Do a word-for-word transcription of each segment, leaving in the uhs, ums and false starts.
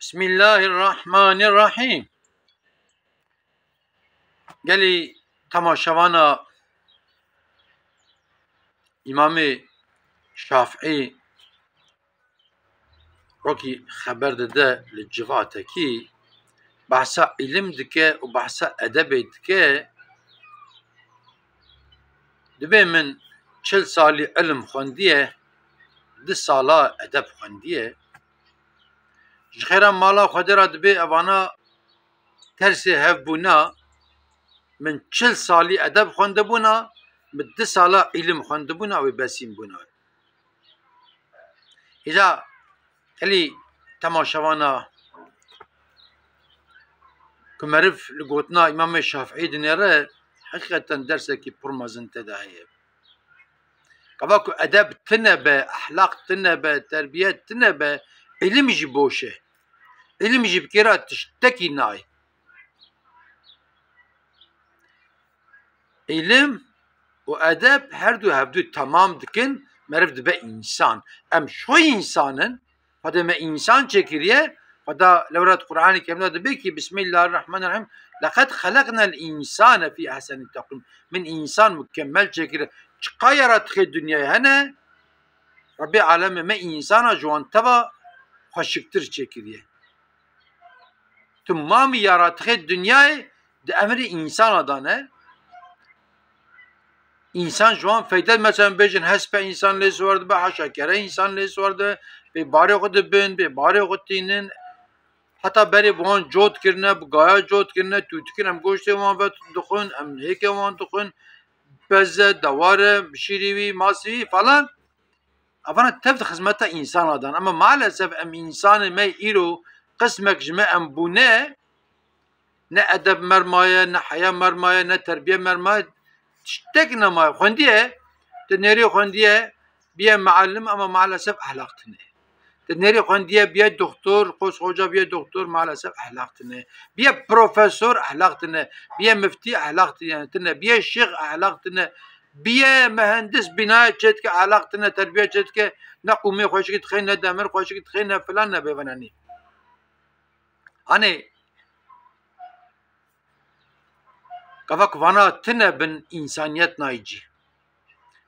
Bismillahirrahmanirrahîm. Gelî temaşevana Îmamê Şafîî wekî xeber dide li civatekî behsa îlim dike û behsa edebê dike, dibê min çil salî ilim xwendiye, du sala edeb xwendiye. Ji xêra mala Xwedê re dibê evana tersê hevbûna, min çil salî edeb xwendibûna, min du sala îlim xwendibûna, wê besîn bûna. Îca elî temaşevana ku meriv li gotina Îmamê Şafîî dinêre, heqîqeten dersekî pir mezin tê de heye. Gava ku edeb tune be, ehlaq tune be, terbiyet tune be, îlim jî boş e. Îlim jî bi kêra tiştekî nayê. Îlim û edeb her du hevdu temam dikin, meriv dibe însan. Em ji xwe însan in, Xwedê me însan çêkiriye, Xweda lewra di Qur'anê Kerîm de dibê kî, Bismillahirrahmanirrahîm, "Leqed xeleqnel însane fî ehsenî teqwîm." Min însan mukemmel çêkiriye. Çiqa yaratixê dinyayê hene, Rebbê alemê me însana ji wan teva xweşiktir çêkiriye. Timamî yaratixê dinyayê di emrê însana de ne. Însan ji wan feyde, mesela bêjin hespe însan lê siwar dibe, haşa kere însan lê siwar dibe, bê barê xwe dibin, bê barê xwe tînin. Heta berê bi wan cot kirine, bi gaya cot kirine, tûtikin em goştê wan ve dixwin, em hêkê wan dixwin, peze, deware, şîrî wî, masî wî falan. Evana tev di xizmeta însana dan. Ama maalesef em însanê me îro qismek ji me em bûne, ne edeb mer maye, ne heya mer maye, ne terbiye mer maye, tiştek nemaye. Xwendiye, tu nêrî xwendiye, biye muallim ama maalesef ehlaq tune. Tu nêrî xwendiye, biye doktor, qos hoca biye doktor, maalesef ehlaq tune. Biye profesor, ehlaq tune. Biye miftî, ehlaq tune. Biye şêx, ehlaq tune. Biye mehendis, binayê çêdike, ehlaq tune, terbiye çêdike, ne qûmê xweşikî dixê, ne demir xweşikî dixê, ne filan, ne bêvenenî. Hanê, gava ku vana tune bin, însaniyet nayî cî.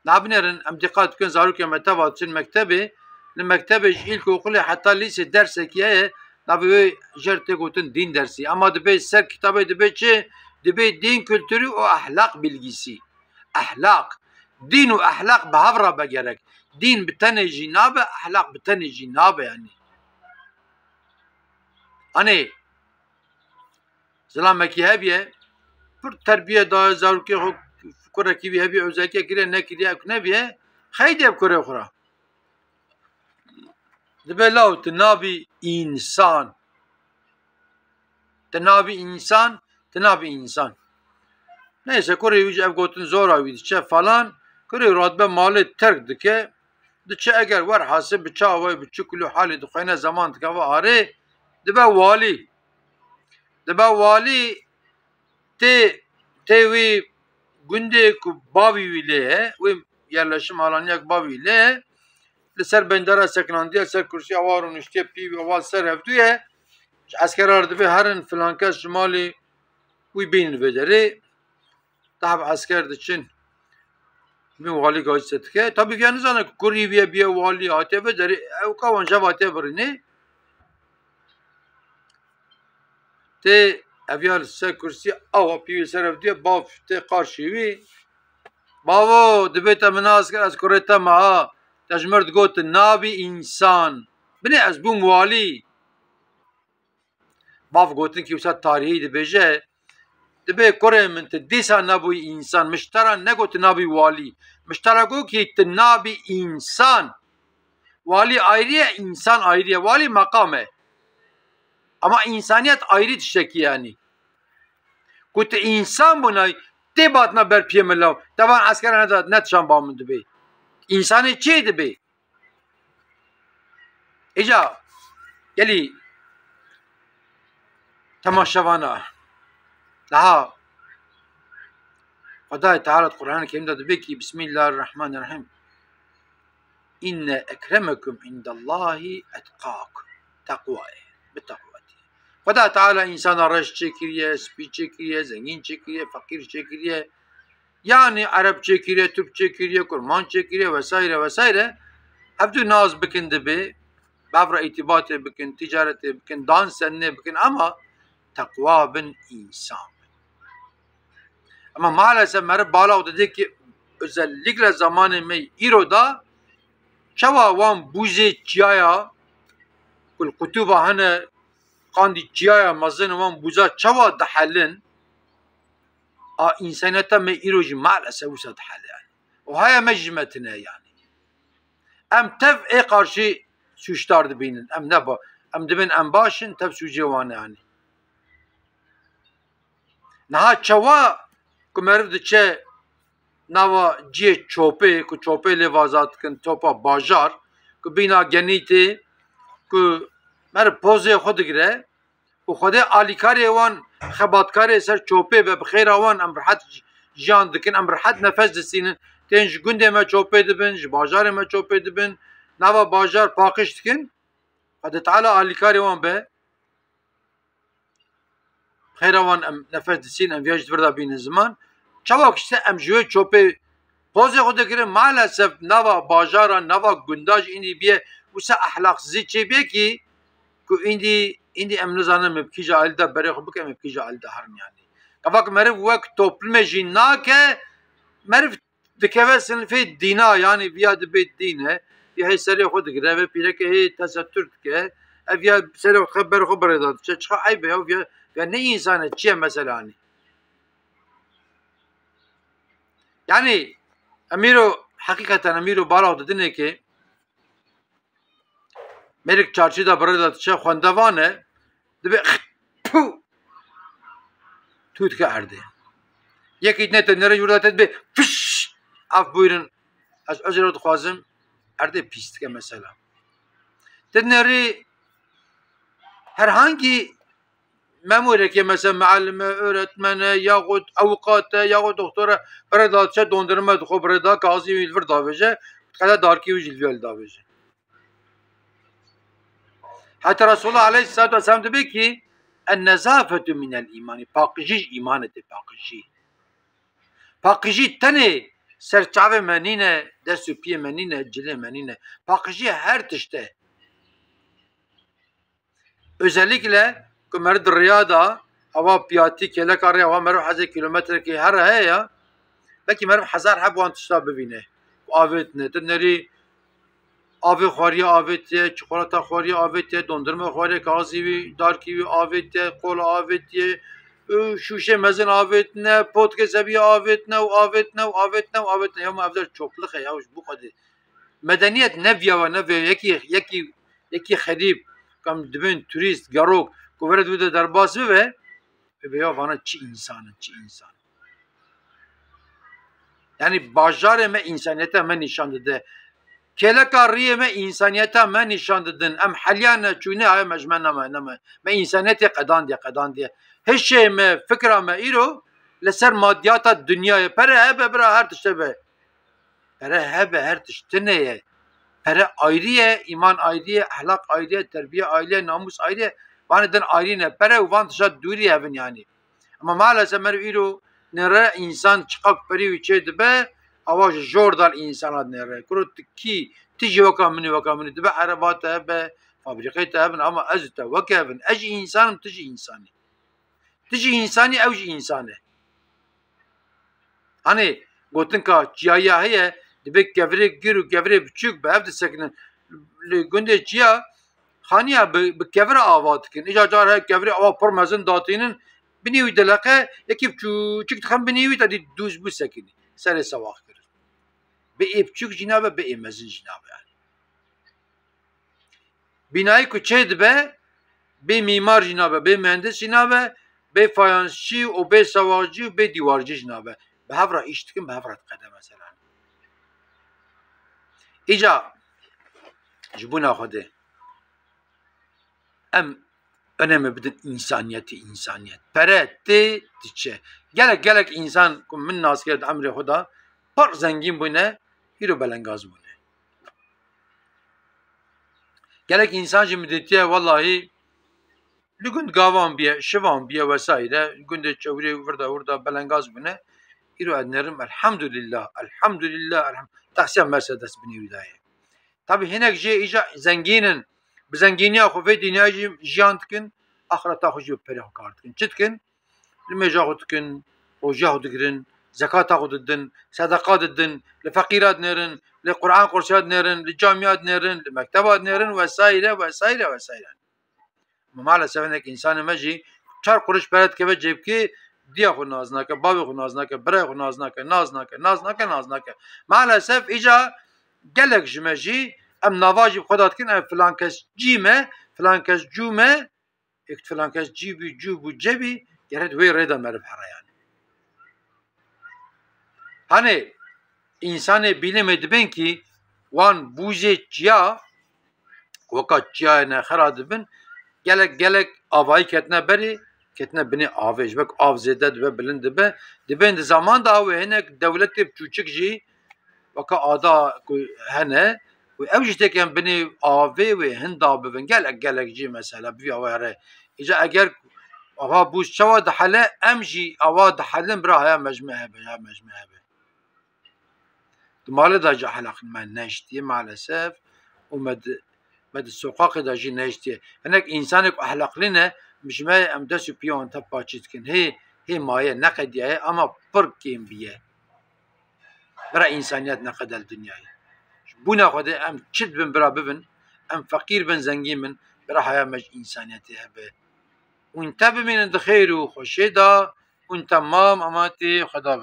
Nabinêrin, em dîqat bikin, zarokê me teva diçin mektebê, li mektebê ji îlkokulê heta lîsê dersekî heye, navê wê jêr tê gotin dîn dersî. Ema dibê ser kitabê dibê çi? Dibê dîn, kulturî û ehlaq bilgîsî. Ehlaq. Dîn û ehlaq bi hev re be gerek. Dîn bi tenê jî nabe, ehlaq bi tenê jî nabe yanî. Hanê, zilamekî hebiye, pir terbiye daye zarokê xwe, kurekî wî hebiye, özellikle kiriye, nekiriye, ew nebiye, xeydê bi kurê xwe re. Dibe law tu nabî însan. Tu nabî însan, tu nabî însan. Neyse, kurê wî ji ev gotin zora wî diçe falan, kurê wî radibe malê terk dike, diçe eger werhasê bi çawa wê, bi çi kilo halê dixwêne, zeman dikeve arê, dibe walî. Dibe walî tê, tê wî gundê ku bavî wî lê ye, wê yerleşim alaniya ku bavî lê ye, li ser bendera sekinandiye, ser kursiya wa rûniştiye, pî wî wa ser hevdû ye. Ji eskera re dibê herin filan kes ji malê wî bînin vê derê. Tahb esker diçin. Min walî gazî se dike. Tabî viya nizane ku kurî viye biye walî hatiye vê derê. Ew ka wan jev hatiye birînê. Tê ev ya li ser kursî awa pî wî ser ev diye, bav tê qarşî wî. Bavo, dibê te min nas kir, ez kurê te me ha. Te ji mir digot, tu nabî însan. Binê ez bûm walî. Bav gotin kî wisa tarîhî dibêje, dibê kurê min, tu dîsa nebûyî însan. Min ji te re negot tu nabî walî. Min ji te re got kî tu nabî însan. Walî ayrî ye, însan ayrî ye. Walî meqam e. Ama însaniyet ayrî tiştekî yanî. Ku tu însan bûnay, tê batina ber piyê min law. Te van eskera neda, ne tişan ba min dibê. Însanê çê dibê? Îca gelî temaşevana. Daha Xwedayê Teala di Qur'anê Kerîm de dibê kî, Bismillahirrahmanirrahîm. Inne ekremekum indallahi etqakum. Teqwa ye. Bi teqwa. Xweda Teala însana reş çêkiriye, spî çêkiriye, zengîn çêkiriye, feqîr çêkiriye. Yanî Ereb çêkiriye, Tirk çêkiriye, Kurman çêkiriye vesaire vesaire. Ev du nas bikin dibê, bi ev re îtîbatê bikin, ticaretê bikin, dan senê bikin ama teqwa bin, însan bin. Ama maalesef meriv bala dide ki özellikle zamanê me îro da çawa wan bûzê çiyaya ku li qutûba hene qandî çiyaya mezin wan bûza çawa dihelin, a însaniyeta me îro jî maalesef wisa dihele yani. Û haya me jî me tine yani. Em tev ê qarşî sûcdar dibînin. Em ne ba-, em dibin em baş in, tev sûcê wan e yani. Niha çawa ku meriv diçe nava cihê çopê, ku çopê lê vaza dikin, topa bajar, ku bîna genî tê, ku meriv pozê xwe digire û Xwedê alîkarê wan, xebatkarê ser çopê be, bi xêra wan em rihet jiyan dikin, em rihet nefes disînin, tên ji gundê me çopê dibin, ji bajarê me çopê dibin, nava bajar paqij dikin. Xwedê Teala alîkarê wan be. Xêra wan em nefes disîn, em viya ji vir de bînin ziman. Çawa ku işte em ji wê çopê pozê xwe digirin, maalesef nava bajara, nava gunda jî îndî bîye wisa ehlaqsizî çêbîye kî ku îndî, îndî em nizanin em bi kîja alî de berê xwe bikin, em bi kîja alî de herin yanî. Gava ku meriv wek toplumê jî nake, meriv dikeve sinfê dîna, yanî viya dibe dîn e, viya hê serê xwe digire, vê pîreke hê tesettur dike, ev viya serê xwe ber xwe birêda diçe, çiqa eyb e ya, viya, viya ne însan e, çi ye mesela, yanî? Yanî, em îro, heqîqeten em îro bala didinê ki, Mêrik çarşî de bi rê de diçe xwendevan e, dibe pû, tû dike erdê. Yekî ne te nêrê jûr de te dibe fiş, af buyurun, ez özür dixwazim, erdê pîs dike mesela. Te nêrê herhangî memûrekê, mesela muallim e, öğretmen e, yaxud avukat e, yaxud doktor e, bi rê de diçe dondurma dixwe bi rê de, kaxizî wî li vir davêje, qede darkî wî jî li vir davêje. Heta Resulullah aleyhissalatu vesselam dibe ki, "En nezafetu minel îmanî", paqijî ji îmanê tê, paqijî. Paqijî tenê ser çavê me nîne, dest û piyê me nîne, cilê me nîne. Paqijî her tişt e. Özellikle ku meriv di riya de, ewa piyatî kêleka rê, ewa meriv hezê kîlometrekî here heye ya, belkî meriv hezar heb wan tişta bivîne. Avêtine, tu nerî avê xwariye avêtiye, çikolata xwariye avêtiye, dondurma xwariye, kaxizî wî, darkî wî avêtiye, kola avêtiye, û şûşê mezin avêtine, potkê seviye avêtine û avêtine û avêtine û avêtine. Ya ma ev der çoplix e ya, ji bo xwedê. Medeniyet ne viya we, ne viya we. Yekî, yekî, yekî xerîb, kam dibin turîst, gerok, ku were di wî de derbas bibe, bibe ya vana çi însan in, çi însan. Yanî bajarê me însaniyeta me nîşan dide. Kêleka riyê me însaniyeta me nîşan didin. Em heliya ne çûne, aye me ji me neme, neme. Me însaniyetê qedandiye, qedandiye. Hişê me, fikra me îro li ser madiyata dinyayê. Pere hebe bira her tişt hebe. Pere hebe her tişt tune ye. Pere ayrî ye, îman ayrî ye, ehlaq ayrî ye, terbiye ayrî ye, namûs ayrî ye. Vanê din ayrî ne. Pere û van tişta dûrî hev in yanî. Ama maalesef meriv îro nêre însan çiqak perî wî çê dibe, awa ji jor dal însana dinêre. Kuro tu kî, tu jî weka min î, weka min î. Dibe ereba te hebe, fabrîqê te hebin, ama ez û te weke hev in. Ez jî însan im, tu jî însan î. Tu jî însan î, ew jî însan e. Hanê gotinka çiyayiya heye, dibe kevirê gir û kevirê biçûk bi hev disekinin. Li gundê çiya xaniya bi, bi kevira ava dikin. Îca car heye kevirê awa pir mezin datînin, binî wî dileqe, yekî biçûçik dixin binî wî, te dî dûz bû sekinî. Serê sewax kir. Bi ê biçûk jî nabe, bi ê mezin jî nabe yani. Bînayî ku çê dibe, bê mîmar jî nabe, bê muhendis jî nabe, bê fayansçî û bê sewaxcî û bê dîwarcî jî nabe. Bi hev re îş dikin, bi hev re diqede mesela. Îca ji bona Xwedê em önemê bidin însaniyetê, însaniyet. Pere tê diçe. Gelek, gelek însan ku min nas kir di emrê xwe de pir zengîn bûne, îro belengaz bûne. Gelek însan jî min dîtiye, wellahî Li gund gavan biye, şivan biye vesaire, gundê çewrê wirda wirda belengaz bûne. Îro ez nerim, elhamdulillah, elhamdulillah, elham-, tehsiya Mercedes binê wî daye. Tabi hinek jê îca zengîn in, bi zengîniya xwe vê dinyayê jî jiyan dikin, axireta xwe jî bi perê xwe kar dikin. Çi dikin? Li mêja xwe dikin, rojiya xwe digirin, zekata xwe didin, sedeqa didin, li feqîra dinêrin, li Quran qursiya dinêrin, li camiya dinêrin, li mekteba dinêrin vesaire, vesaire, vesaire. Ama maalesef hinek insanê me jî çar quruş pere dikeve cêbkê, diya xwe naz nake, bavê xwe naz nake, birayê xwe naz nake, naz nake, naz nake, naz nake. Maalesef îca gelek ji me jî em nava jî bi xwe de dikin, em filan kes cî me, filan kes cû me, êk filan kes cî bî, cû bû, cebî, gere di wê rê de meriv here yani. Hani insanê bîlimê dibin ki wan bûzê çiya, weka çiyayê nexera dibin, gelek, gelek avayî ketine berê, ketine binê avê. Ji ber ku av zêde dibe, bilind dibe. Dibên di zaman de wê hinek dewletê biçûçik jî weka ada ku hene, û ew jî têken binê avê wê hinda bibin. Gelek, gelek jî mesela bivî awa here. Îca eger ava bûz çawa dihele, em jî awa dihelin, bira haya me ji me hebe, haya me ji me hebe. Di malê de jî ehlaqî me neştiye maalesef û me di, me di soqaqê de jî neştiye. Hinek insanê ku ehlaqlî ne, ji me em dest û piya wan tev paçî dikin. Hê, hê maye, neqediyaye ama pir kêm biye. Bira însaniyet neqede li dinyayê. Ji bûna Xwedê em çi dibin bira bibin, em feqîr bin, zengîn bin, bira haya me ji însaniyetê hebe. Hûn te bimînin di xêr û xweşê de, hûn temam emanetê Xweda bin.